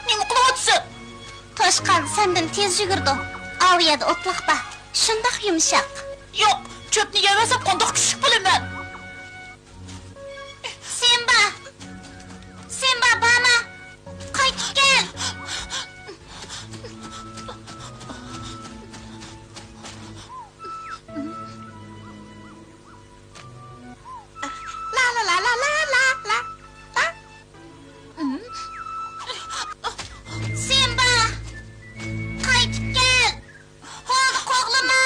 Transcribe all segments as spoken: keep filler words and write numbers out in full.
نېمە قىلىۋاتىسەن؟ توشقان سەندىن تېز يۈگۈرىدۇ. ئاۋۇ يەردە ئوتلاق بار. شۇنداق يۇمشاق. ياق، چۆپنى يەۋەرسەم قانداق كۈچلۈك بولىمەن؟ سىمبا! سىمبا، بارما! قايتىپ كەل! لا، لا، لا، لا، لا، لا، لا. سىمبا! قايتىپ كەل! ھوي، قوغلىما!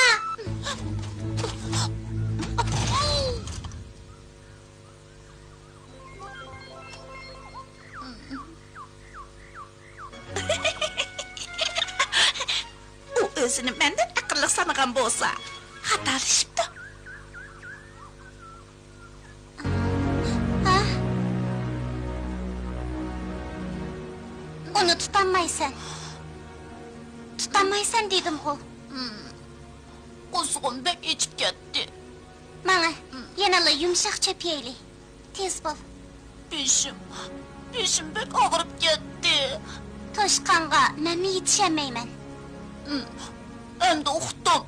ئۇ ئۆزىنى مەندىن ئەقىللىق سانىغان بولسا، خاتالىشىپتۇ. ھە؟ ئۇنى تۇتالمايسەن. تۇتالمايسەن دېدىمغۇ. قورسىقىم بەك ئېچىپ كەتتى. ماڭە، يەنىلا يۇمشاق چۆپ يەيلى. تېز بول. بېشىم، بېشىم بەك ئاغرىپ كەتتى. توشقانغا مەنمۇ يېتىشەلمەيمەن. ئەمدى ئۇقتۇم.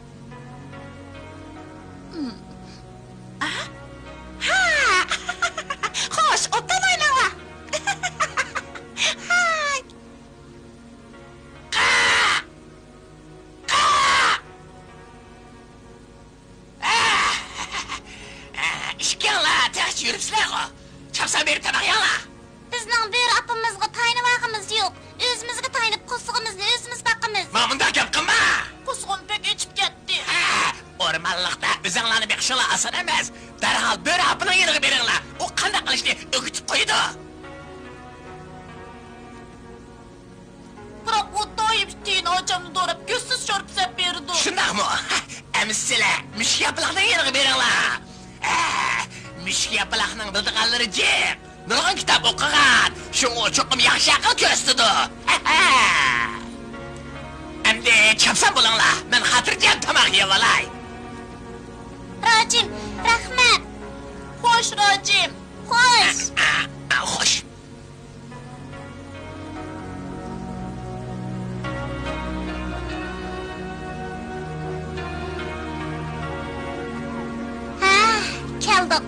ھا؟ ھا! خوش، ئوبدان ئويناڭلار. ھاي! ئىككىڭلار تېخىچە يۈرۈپسىلەرغۇ؟ چاپسان بېرىپ تاماق يەڭلار! بىزنىڭ بۆرە ئاپىمىزغا تايىنىۋالغىمىز يوق. ئۆزىمىزگە تايىنىپ، قورسىقىمىزنى ئۆزىمىز باقىمىز. مانا مۇنداق گەپ قىلما! قورسىقىم بەك ئېچىپ كەتتى. ھە، ئورمانلىقتا ئۆزۈڭلارنى بېقىشىڭلار ئاسان ئەمەس. دەرھال بۆرە ئاپىنىڭ يېنىغا بېرىڭلار. ئۇ قانداق قىلىشنى ئۆگىتىپ قويىدۇ. بىراق ئۇ دائىم ئىتى ئاچامنى دوراپ، كۆزسىز شورپا سېلىپ بېرىدۇ. شۇنداقمۇ؟ ئەمىسە سىلەر مۈشۈك ياپىلاقنىڭ يېنىغا بېرىڭلار. ھە، مۈشۈك ياپىلاقنىڭ بىلىدىغانلىرى جىق. نۇرغۇن كىتاب ئوقۇغان. شۇڭا چوقۇم ياخشى ئەقىل كۆرسىتىدۇ. ئەمدى چاپسان بولۇڭلار. مەن خاتىرجەم تاماق يەۋالاي. راجىم، رەھمەت. خوش، راجىم. خوش. خوش. ھە، كەلدۇق.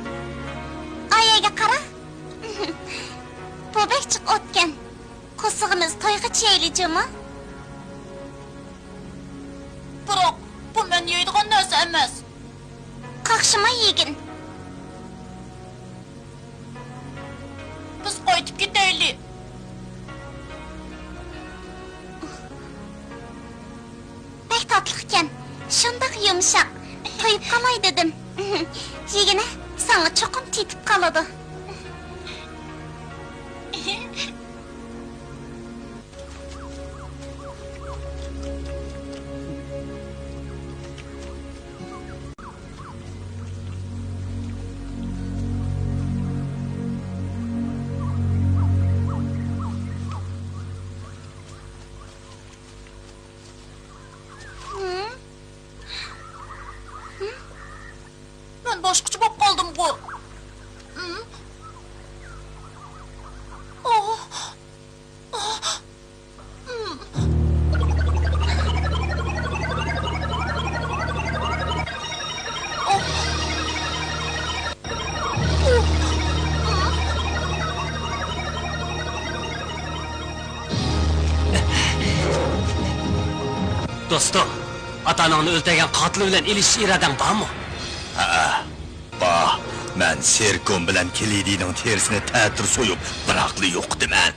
ئايەگە قارا. بۇ بەك جىق ئوتكەن. قورسىقىمىز تويغىچە يەيلى جۇمۇ. بىراق، بۇ مەن يەيدىغان نەرسە ئەمەس. قاقشىماي يېگىن. بىز قايتىپ كېتەيلى. بەك تاتلىق ئىكەن. شۇنداق يۇمشاق. قويۇپ قالاي دېدىم. يېگىنە، ساڭا چوقۇم تېتىپ قالىدۇ. مەن باشقىچە بولۇپ قالدىمغۇ. دوستۇم، ئاتا-ئاناڭنى ئۆلتۈرگەن قاتىل بىلەن ئېلىشىش ئىرادەڭ بارمۇ؟ ھەئە، بار. مەن سېركوم بىلەن كلېدىنىڭ تېرىسىنى تەتۈر سويۇپ، بىراقلا يوقىتىمەن.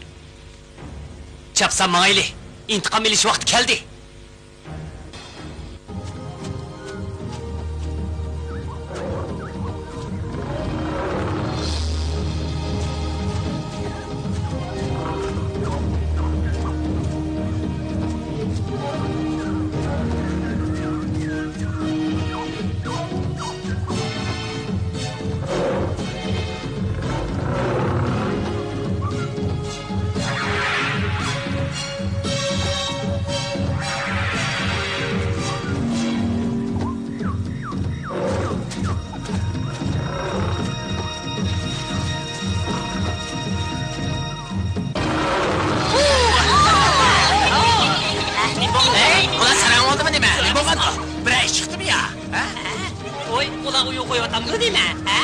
چاپسان ماڭايلى، ئىنتىقام ئېلىش ۋاقتى كەلدى. ھەي، ئۇلار ساراڭ بولدىمۇ نېمە؟ نېمە بولغاندۇ؟ بىرەر ئىش چىقتىمۇ يا؟ ھە؟ ۋوي، ئۇلار ئويۇن قويۇۋاتامدۇ نېمە؟ ھە؟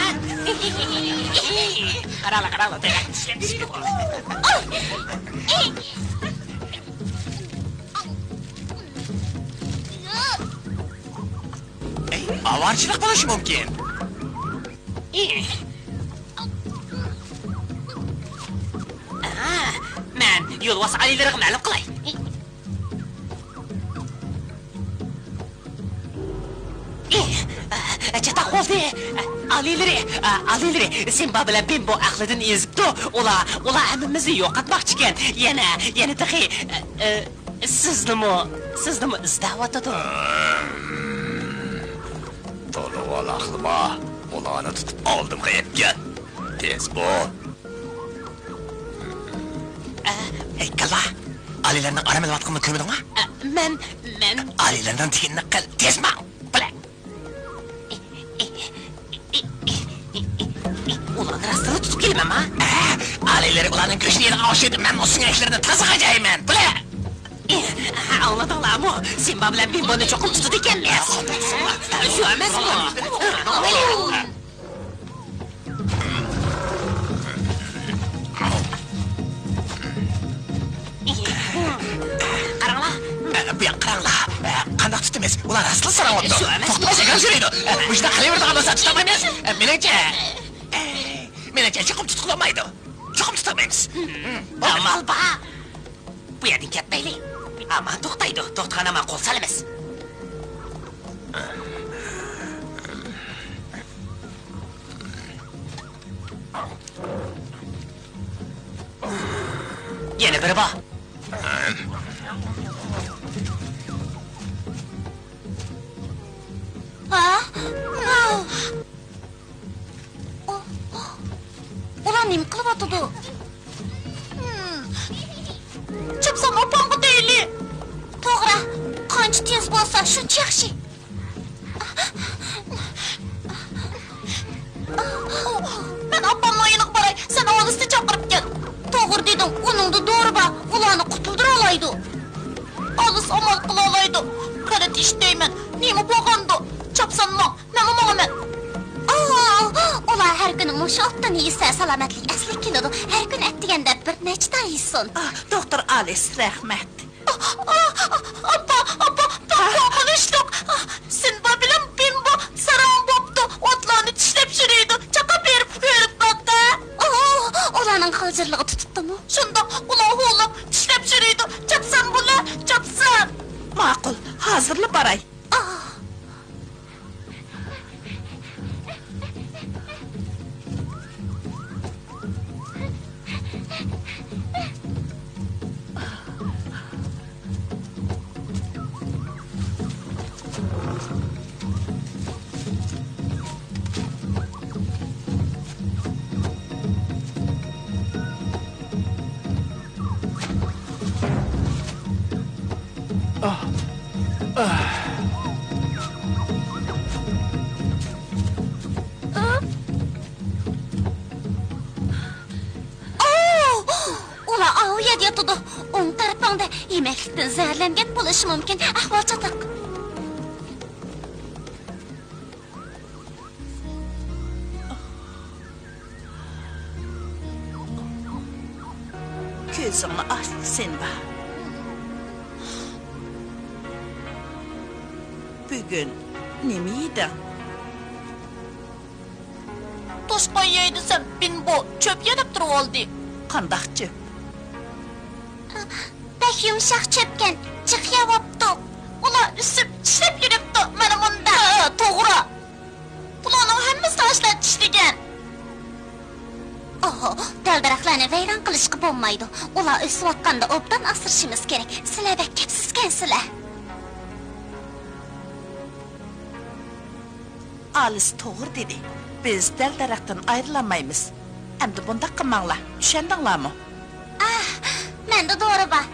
قاراڭلار، قاراڭلار، تەييار ئىشلەپ بېرىدۇ. ئەي، ئاۋارىچىلىق بولۇشى مۇمكىن. ئاھا، مەن يولۋاس ئالىيلىرىغا مەلۇم قىلاي. چاتاق بولدى. ئالىيلىرى، ئالىيلىرى، سىمبا بىلەن بىمبو ئەقلىدىن ئېزىپتۇ. ئۇلار، ئۇلار ھەممىمىزنى يوقاتماقچىكەن. يەنە، يەنە تېخى، سىزنىمۇ، سىزنىمۇ ئىزدەۋاتىدۇ. تولا ۋالاقلىما، ئۇلارنى تۇتۇپ ئالدىمغا ئېلىپ كەل. تېز بول. ئە، ئەي، كاللا! ئالىيلارنىڭ ئارام ئېلىۋاتقىنىنى كۆرمىدىڭما؟ ئە، مەن، مەن. ئالىيلارنىڭ دېگىنىنى قىل، تېز ماڭ! بىلە! ئۇلارنى راستلا تۇتۇپ كېلىمەنما؟ ئە، ئالىيلىرى ئۇلارنىڭ گۆشىنى يەيدىغان ئوخشايدۇ، مەن ئۇ سۆڭەكلىرىنى تازا غاجايمەن، بىلە! ئاڭلىدىڭلارمۇ؟ سىمبا بىلەن بىمبونى چوقۇم تۇتىدىكەنمىز. شۇ ئەمەسمۇ؟ قاراڭلار. بۇ ياققا قاراڭلار. قانداق تۇتىمىز؟ ئۇلار راستلا ساراڭ بوپتۇ. شۇ ئەمەس. توختىماي سەكرەپ يۈرىدۇ. مۇشۇنداق قىلىۋېرىدىغان بولسا تۇتالمايمىز. مېنىڭچە، مېنىڭچە چوقۇم تۇتقىلى بولمايدۇ. چوقۇم تۇتالمايمىز. ئامال بار. بۇ يەردىن كەتمەيلى. ئامان توختايدۇ. توختىغان ئامان قول سالىمىز. يەنە بىرى بار. ھا؟ ئۇلار نېمە قىلىۋاتىدۇ؟ چاپسان ئاپامغا دەيلى. توغرا، قانچە تېز بولسا، شۇنچە ياخشى. مەن ئاپامنىڭ يېنىغا باراي، سەن ئالىسنى چاقىرىپ كەل. توغرا دېدىڭ، ئۇنىڭدا دورا بار، ئۇلارنى قۇتۇلدۇرالايدۇ. ئالىس ئامال قىلالايدۇ. غەلىتە ئىش دەيمەن. نېمە بولغاندۇ؟ چاپسانمۇ؟ مەنمۇ ماڭىمەن. ئا، ئۇلار ھەر كۈنى مۇشۇ ئوتتىن يېسە، سالامەتلىك ئەسلىگە كېلىدۇ. ھەر كۈنى ئەتىگەندە بىر نەچچە دانە يېسۇن. ئا، دوختۇر ئالىس، رەھمەت. ئا، ئا، ئاپا، ئاپا، بىر قورقۇنچلۇق. سىمبا بىلەن بىمبو ساراڭ بوپتۇ. ئوتلارنى چىشلەپ يۈرىدۇ. چاقاپ بېرىپ كۆرۈپ باققا. ئا، ئۇلارنىڭ غالجىرلىقى تۇتۇپتۇمۇ؟ شۇنداق، ئۇلار ھۇۋلاپ چىشلەپ يۈرىدۇ. چاپسان بۇلار، چاپسان. ماقۇل، ھازىرلا باراي. ئا. تۇدۇ. ئوڭ تەرىپىڭدە يېمەكلىكتىن زەھەرلەنگەن بولۇشى مۇمكىن. ئەھۋال چاتاق. كۆزۈڭنى ئاچ، سىنبا. بۈگۈن نېمە يېدىڭ؟ توشقان يەي دېسەم، بىنبو چۆپ يە دەپ تۇرۇۋالدى. قانداق چۆپ؟ بەك يۇمشاق چۆپكەن، جىق يەۋاپتۇ. ئۇلار ئۆسۈپ، چىشلەپ يۈرۈپتۇ، مانا مۇنداق. ھە، توغرا. بۇلارنىڭ ھەممىسى ئاشلار چىشلىگەن. ئوھو، دەل-دەرەخلەرنى ۋەيران قىلىشقا بولمايدۇ. ئۇلار ئۆسۈۋاتقاندا ئوبدان ئاسرىشىمىز كېرەك. سىلەر بەك كەپسىزكەنسىلەر. ئالىس توغرا دېدى. بىز دەل-دەرەختىن ئايرىلالمايمىز. ئەمدى بۇنداق قىلماڭلار، چۈشەندىڭلارمۇ؟ ئاھ، مەندە دورا بار.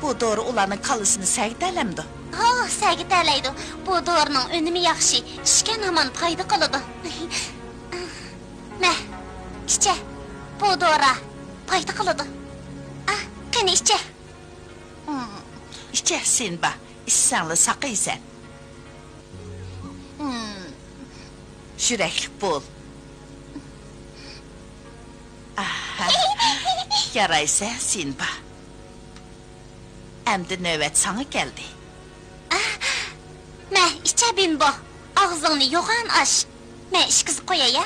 بۇ دورا ئۇلارنىڭ كاللىسىنى سەگىتەلەمدۇ؟ ھو، سەگىتەلەيدۇ. بۇ دورىنىڭ ئۈنۈمى ياخشى، ئىچكەن ھامان پايدا قىلىدۇ. مە، ئىچە. بۇ دورا پايدا قىلىدۇ. ئاھ، قېنى ئىچە. ئىچە، سىنبا، ئىچسەڭلا ساقىيسەن. يۈرەكلىك بول. ئاھا. يارايسەن، سىنبا. ئەمدى نۆۋەت ساڭا كەلدى. مە، ئىچە، بىنبو. ئاغزىڭنى يوغان ئاچ. مەن ئىچكۈزۈپ قوياي، يا.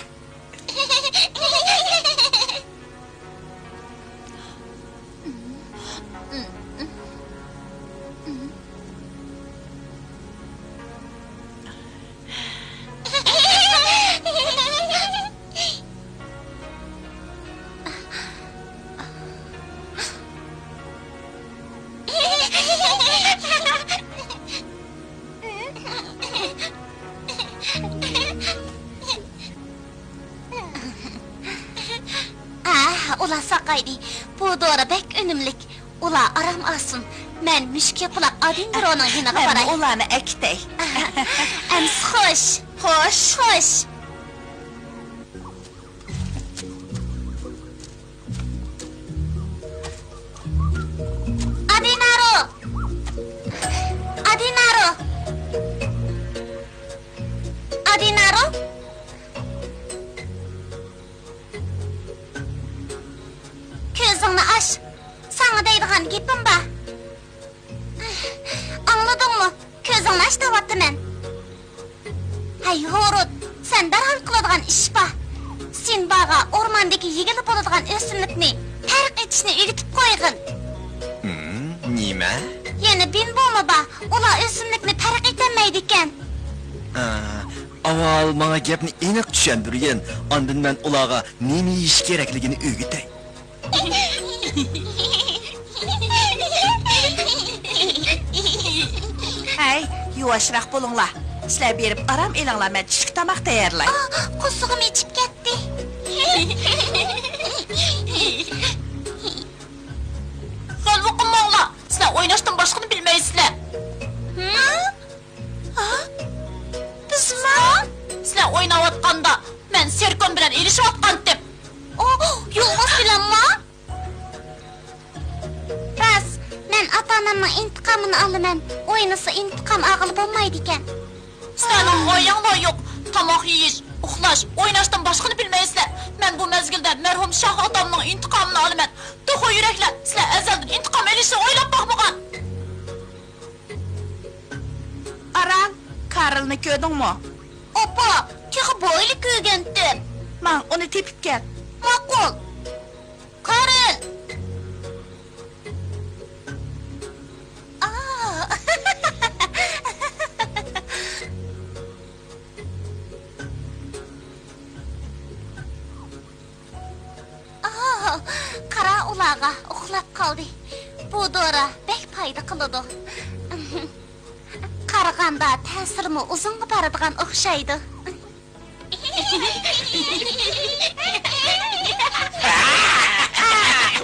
ئاھ، ئۇلار ساقايدى. بۇ دورا بەك ئۈنۈملۈك. ئۇلار ئارام ئالسۇن. مەن مۈشۈك ياپىلاق ئادىنبىرونىڭ يېنىغا باراي. مەنمۇ ئۇلارنى ئەكېتەي. ئەمىسە خوش. خوش. خوش. ئادىنارو! ئادىنارو! ئادىنارو! كۆزۈڭنى ئاچ! ساڭا دەيدىغان گېپىم بار. ئاڭلىدىڭمۇ؟ كۆزۈڭنى ئاچ دەۋاتىمەن. ھەي، ھوروت، سەن دەرھال قىلىدىغان ئىش بار. سىنباغا ئورماندىكى يېگىلى بولىدىغان ئۆسۈملۈكنى پەرق ئېتىشنى ئۆگىتىپ قويغىن. ھىم، نېمە؟ يەنە بىنبومۇ بار، ئۇلار ئۆسۈملۈكنى پەرق ئېتەلمەيدىكەن. ئا، ئاۋۋال ماڭا گەپنى ئېنىق چۈشەندۈرگىن، ئاندىن مەن ئۇلارغا نېمە يېيىش كېرەكلىكىنى ئۆگىتەي. ھەي، يۇۋاشراق بولۇڭلار. سىلەر بېرىپ ئارام ئېلىڭلار، مەن چۈشلۈك تاماق تەييارلاي. ئاھ، قورسىقىم ئېچىپ كەتتى. غەلۋە قىلماڭلار، سىلەر ئويناشتىن باشقىنى بىلمەيسىلەر. ھە؟ ھە؟ بىزمۇ؟ سىلەر ئويناۋاتقاندا مەن سېركون بىلەن ئېلىشىۋاتقانتىم. ئو، يولۋاس بىلەنمۇ؟ راست، مەن ئاتا-ئانامنىڭ ئىنتىقامىنى ئالىمەن. ئوينىسا ئىنتىقام ئالغىلى بولمايدىكەن. سىلەرنىڭ غايەڭلار يوق. تاماق يېيىش، ئۇخلاش، ئويناشتىن باشقىنى بىلمەيسىلەر. مەن بۇ مەزگىلدە مەرھۇم شاھ ئاتامنىڭ ئىنتىقامىنى ئالىمەن. توخۇ يۈرەكلەر، سىلەر ئەزەلدىن ئىنتىقام ئېلىشنى ئويلاپ باقمىغان. ئاران، كارلنى كۆردۈڭمۇ؟ ئاپا، تېخى بايىلا كۆرگەنتىم. ماڭ، ئۇنى تېپىپ كەل. ماقۇل. كارل! ئا! ئا! قارا ئۇلارغا، ئۇخلاپ قالدى. بۇ دورا بەك پايدا قىلىدۇ. قارىغاندا تەسىرىمۇ ئۇزۇنغا بارىدىغان ئوخشايدۇ.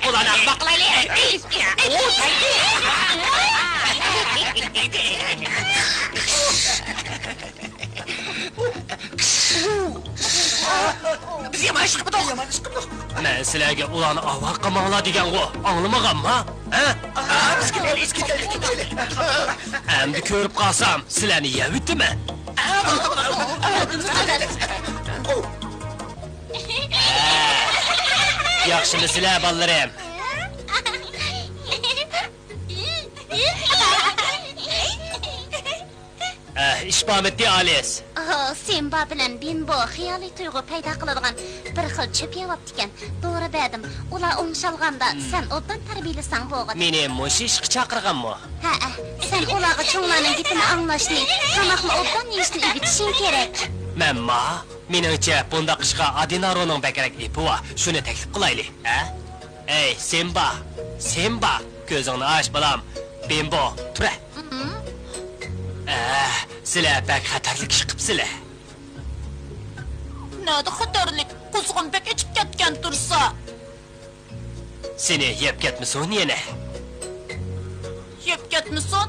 ئۇلارنى باقىلايلى. بىز يامان ئىش قىپتۇ. يامان ئىش قىپتۇ. مەن سىلەرگە ئۇلارنى ئاۋارە قىلماڭلار دېگەنغۇ، ئاڭلىمىغانما؟ ھە؟ ئەمدى كۆرۈپ قالسام، سىلەرنى يەۋېتىمەن. ياخشىمۇسىلەر، بالىلىرىم؟ ئە، ئىش بارمىتى، ئالىس؟ ئوھ، سىمبا بىلەن بىمبو خىيالىي تۇيغۇ پەيدا قىلىدىغان بىر خىل چۆپ يەۋاپتىكەن. دورا بەردىم. ئۇلار ئوڭشالغاندا، سەن ئوبدان تەربىيەلىسەڭ بولغۇدى. مېنى مۇشۇ ئىشقا چاقىرغانمۇ؟ ھەئە، سەن ئۇلارغا چوڭلارنىڭ گېپىنى ئاڭلاشنى، تاماقنى ئوبدان يېيىشنى ئۆگىتىشىڭ كېرەك. مەنما؟ مېنىڭچە، بۇنداق ئىشقا ئادىنارونىڭ بەكرەك ئېپى بار. شۇنى تەكلىپ قىلايلى، ھە؟ ئەي، سىمبا! سىمبا! كۆزۈڭنى ئاچ، بالام! بىمبو، تۇرە! ئە، سىلەر بەك خەتەرلىك ئىش قىپسىلەر. نەدە خەتەرلىك؟ قۇزغۇن بەك ئېچىپ كەتكەن تۇرسا. سېنى يەپ كەتمىسۇن يەنە. يەپ كەتمىسۇن؟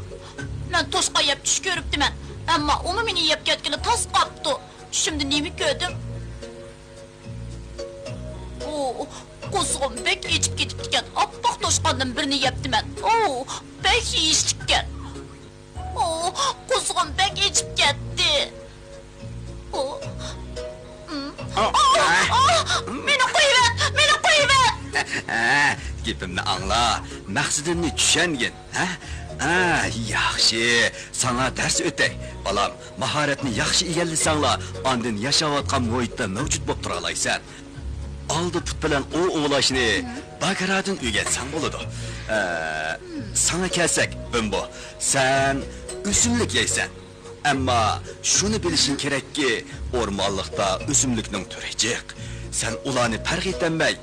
مەن توشقان يەپ چۈش كۆرۈپتىمەن. ئەمما ئۇمۇ مېنى يەپ كەتكىلى تاس قاپتۇ. چۈشۈمدە نېمە كۆردۈم؟ ئۇ، قۇزغۇن بەك ئېچىپ كېتىپتىكەن، ئاپئاق توشقاندىن بىرنى يەپتىمەن. ئۇ، بەك يېيىشلىككەن. ئۇ، قۇزغۇن بەك ئېچىپ كەتتى. ئۇ، ئۇم. ئا، ئا، ئا. ئا، مېنى قويۇۋەت، مېنى قويۇۋەت! ھە، گېپىمنى ئاڭلا، مەقسىتىمنى چۈشەنگىن، ھە؟ ھە، ياخشى، ساڭا دەرس ئۆتەي، بالام. ماھارەتنى ياخشى ئىگىلىسەڭلا، ئاندىن ياشاۋاتقان مۇھىتتا مەۋجۇت بولۇپ تۇرالايسەن. ئالدى پۇت بىلەن ئوۋ ئوۋلاشنى باگرادىن ئۆگەنسەڭ بولىدۇ. ئە، ساڭا كەلسەك، بىمبو، سەن ئۆسۈملۈك يەيسەن. ئەمما شۇنى بىلىشىڭ كېرەككى، ئورمانلىقتا ئۆسۈملۈكنىڭ تۈرى جىق. سەن ئۇلارنى پەرق ئېتەلمەي،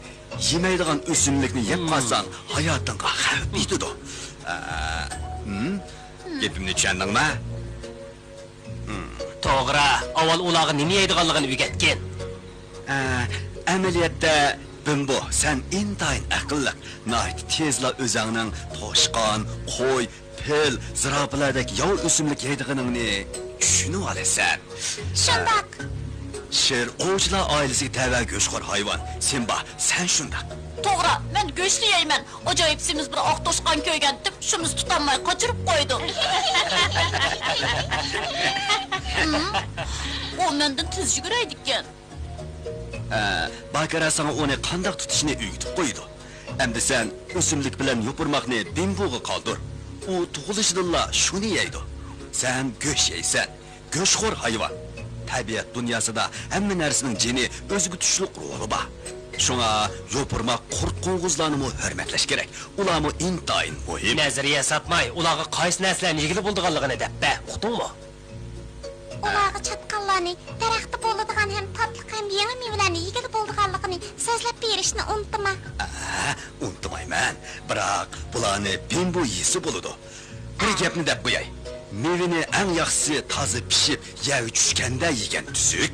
يېمەيدىغان ئۆسۈملۈكنى يەپ قالساڭ، ھاياتىڭغا خەۋپ يېتىدۇ. ئە، ھىم؟ گېپىمنى چۈشەندىڭمۇ؟ توغرا، ئاۋۋال ئۇلارغا نېمە يەيدىغانلىقىنى ئۆگەتكىن. ئە، ئەمەلىيەتتە، بىمبو، سەن ئىنتايىن ئەقىللىق، ناھايىتى تېزلا ئۆزەڭنىڭ توشقان، قوي، پىل، زىراپىلاردەك ياۋا ئۆسۈملۈك يەيدىغىنىڭنى چۈشىنىۋالىسەن. شۇنداق. شىر ئوۋچىلار ئائىلىسىگە تەۋە گۆشخور ھايۋان. سىمبا، سەن شۇنداق. توغرا، مەن گۆشلا يەيمەن. ئاجايىپ سېمىز بىر ئاق توشقان كۆرگەنتىم، شۇمىسى تۇتالماي قاچۇرۇپ قويدۇم. ھىم، ئۇ مەندىن تېز يۈگۈرەيدىكەن. ھە، باگرا ساڭا ئۇنى قانداق تۇتۇشنى ئۆگىتىپ قويىدۇ. ئەمدى سەن ئۆسۈملۈك بىلەن يوپۇرماقنى بىمبوغا قالدۇر. ئۇ تۇغۇلۇشىدىنلا شۇنى يەيدۇ. سەن گۆش يەيسەن. گۆشخور ھايۋان. تەبىئەت دۇنياسىدا ھەممە نەرسىنىڭ جېنى ئۆزىگە تۇشلۇق رولى بار. شۇڭا يوپۇرماق، قۇرت-قوڭغۇزلارنىمۇ ھۆرمەتلەش كېرەك. ئۇلارمۇ ئىنتايىن مۇھىم. نەزەرىيە ساتماي، ئۇلارغا قايسى نەرسىلەرنى يېگىلى بولىدىغانلىقىنى دەپ بەر، ئۇقتۇڭمۇ؟ ئۇلارغا چاتقاللارنى، دەرەختە بولىدىغان ھەم تاتلىق ھەم يېڭى مېۋىلەرنى يېگىلى بولىدىغانلىقىنى سۆزلەپ بېرىشنى ئۇنتۇما. ئە، ئۇنتۇمايمەن. بىراق، بۇلارنى بىمبو يېسە بولىدۇ. بىر گەپنى دەپ قوياي. مېۋىنى ئەڭ ياخشىسى تازا پىشىپ، يەرگە چۈشكەندە يېگەن تۈزۈك.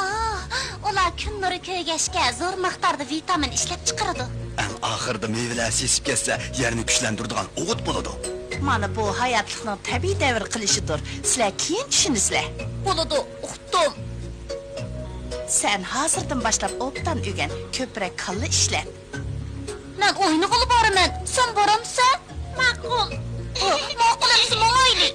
ئاھ، ئۇلار كۈن نۇرى كۆرگەچكە زور مىقداردا ۋىتامىن ئىشلەپ چىقىرىدۇ. ئەڭ ئاخىرىدا مېۋىلەر سېسىپ كەتسە، يەرنى كۈچلەندۈرىدىغان ئوغۇت بولىدۇ. مانا بۇ ھاياتلىقنىڭ تەبىئىي دەۋر قىلىشىدۇر. سىلەر كېيىن چۈشىنىسىلەر. بولىدۇ، ئۇقتۇم. سەن ھازىردىن باشلاپ ئوبدان ئۆگەن، كۆپرەك كاللا ئىشلەت. مەن ئوينىغىلى بارىمەن، سەن بارامسەن؟ ماقۇل. ماقۇل ئەمىسە ماڭايلى.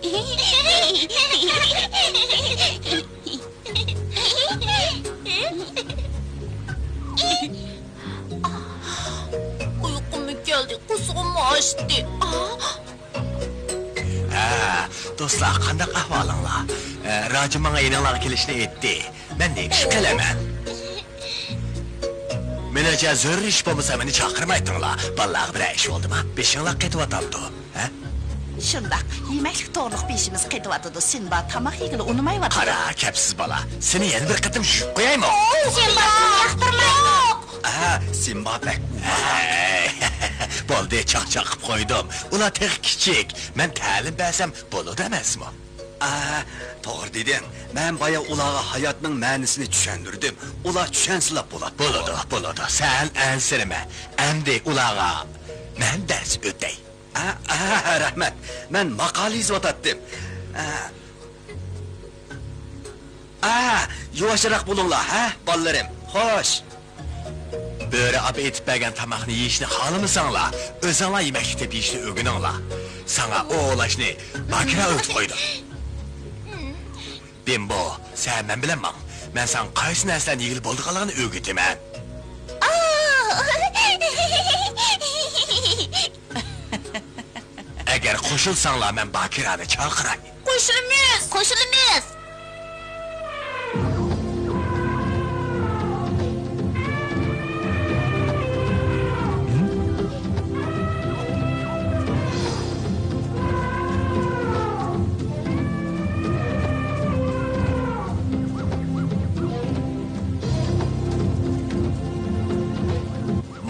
ئۇيقۇممۇ كەلدى، قۇسۇغۇممۇ ئاچتى. ھە، دوستلار، قانداق ئەھۋالىڭلار؟ ئە، راجىم ماڭا يېنىڭلارغا كېلىشنى ئېيتتى. مەن نېمە ئىش قىلىمەن؟ مېنىڭچە، زۆرۈر ئىش بولمىسا، مېنى چاقىرمايتتىڭلار. بالىلارغا بىرەر ئىش بولدىما؟ بېشىڭلار قېتىۋاتامدۇ؟ ھە؟ شۇنداق، يېمەكلىك توغرۇلۇق بېشىمىز قېتىۋاتىدۇ. سىمبا تاماق يېگىلى ئۇنىمايۋاتىدۇ. قارا، كەپسىز بالا. سېنى يەنە بىر قېتىم يۇيۇپ قويايمۇ؟ سىمبا، ياقتۇرمايمەن. ئا، سىمبا بەك ئۇۋا. ھەي، بولدى، چاقچاق قىلىپ قويدۇم. ئۇلار تېخى كىچىك. مەن تەلىم بەرسەم بولىدۇ ئەمەسمۇ؟ ئا، توغرا دېدىڭ. مەن بايا ئۇلارغا ھاياتنىڭ مەنىسىنى چۈشەندۈردۈم. ئۇلار چۈشەنسىلا بولاتتى. بولىدۇ، بولىدۇ. سەن ئەنسىرىمە. ئەمدى ئۇلارغا مەن دەرس ئۆتەي. ئا، ئا، رەھمەت. مەن ماقالە يېزىۋاتاتتىم. ئا. ئا، يۇۋاشراق بولۇڭلار، ھە، بالىلىرىم. خوش! بۆرە ئاپا ئېتىپ بەرگەن تاماقنى يېيىشنى خالىمىساڭلار، ئۆزۈڭلار يېمەكلىك تېپىپ يېيىشنى ئۆگىنىڭلار. ساڭا ئوۋلاشنى باكىرا ئۆگىتىپ قويدۇم. بىمبو، سەن مەن بىلەن ماڭ. مەن ساڭا قايسى نەرسىلەرنى يېگىلى بولىدىغانلىقىنى ئۆگىتىمەن. ئەگەر قوشۇلساڭلار، مەن باكىرانى چاقىراي. قوشۇلىمىز! قوشۇلىمىز!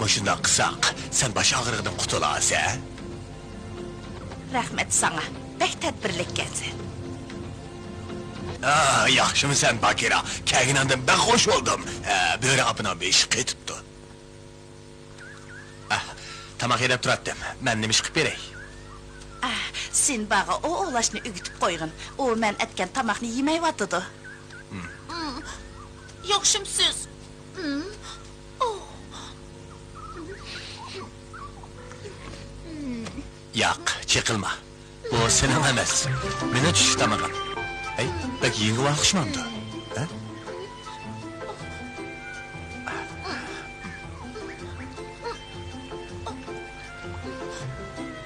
مۇشۇنداق قىلساق، سەن باش ئاغرىقىدىن قۇتۇلارسەن. رەھمەت ساڭا، بەك تەدبىرلىككەنسەن. ئا، ياخشىمۇ سەن، باكىرا؟ كەلگىنىڭدىن بەك خۇش بولدۇم. ھە، بۆرە ئاپىنىڭ بېشى قېتىپتۇ. ئا، تاماق يەپ تۇراتتىم. مەن نېمە ئىش قىلىپ بېرەي؟ ئا، سىنباغا ئوۋلاشنى ئۆگىتىپ قويغىن. ئۇ مەن ئەتكەن تاماقنى يېمەيۋاتىدۇ. ھىم. ياخشىمۇسىز؟ ھىم. ياق، چېقىلما. بۇ سېنىڭ ئەمەس. مېنىڭ چۈشلۈك تامىقىم. ھەي، بەك يېڭىۋالغۇچمامدۇ؟ ھە؟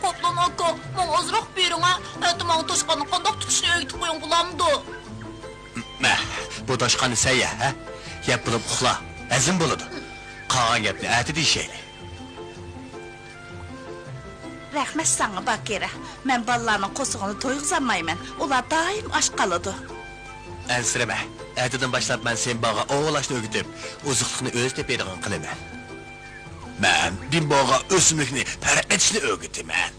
قاپلان ئاكا، ماڭا ئازراق بېرىڭە. ئەتە ماڭا توشقاننى قانداق تۇتۇشنى ئۆگىتىپ قويۇڭ بولامدۇ؟ مە، بۇ توشقاننى سەن يە، ھە؟ يەپ بولۇپ ئۇخلا، ھەزىم بولىدۇ. قالغان گەپنى ئەتە دېيىشەيلى. رەھمەت ساڭا، باكىرا. مەن بالىلارنىڭ قورسىقىنى تويغۇزالمايمەن. ئۇلار دائىم ئاچ قالىدۇ. ئەنسىرىمە. ئەتىدىن باشلاپ مەن سىنباغا ئوۋلاشنى ئۆگىتىپ، ئوزۇقلۇقنى ئۆزى تېپىدىغان قىلىمەن. مەن بىمبوغا ئۆسۈملۈكنى پەرق ئېتىشنى ئۆگىتىمەن.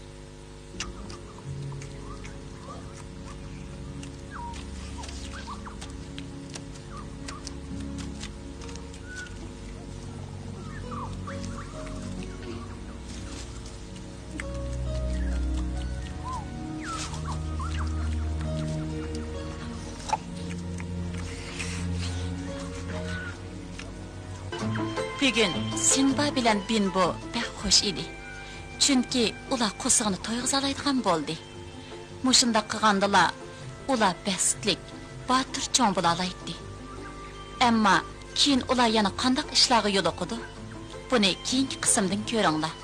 بۈگۈن سىنبا بىلەن بىنبو بەك خۇش ئىدى. چۈنكى ئۇلار قورسىقىنى تويغۇزالايدىغان بولدى. مۇشۇنداق قىلغاندىلا، ئۇلار بەختلىك، باتۇر چوڭ بولالايتتى. ئەمما كېيىن ئۇلار يەنە قانداق ئىشلارغا يولۇقىدۇ؟ بۇنى كېيىنكى قىسىمدىن كۆرۈڭلار.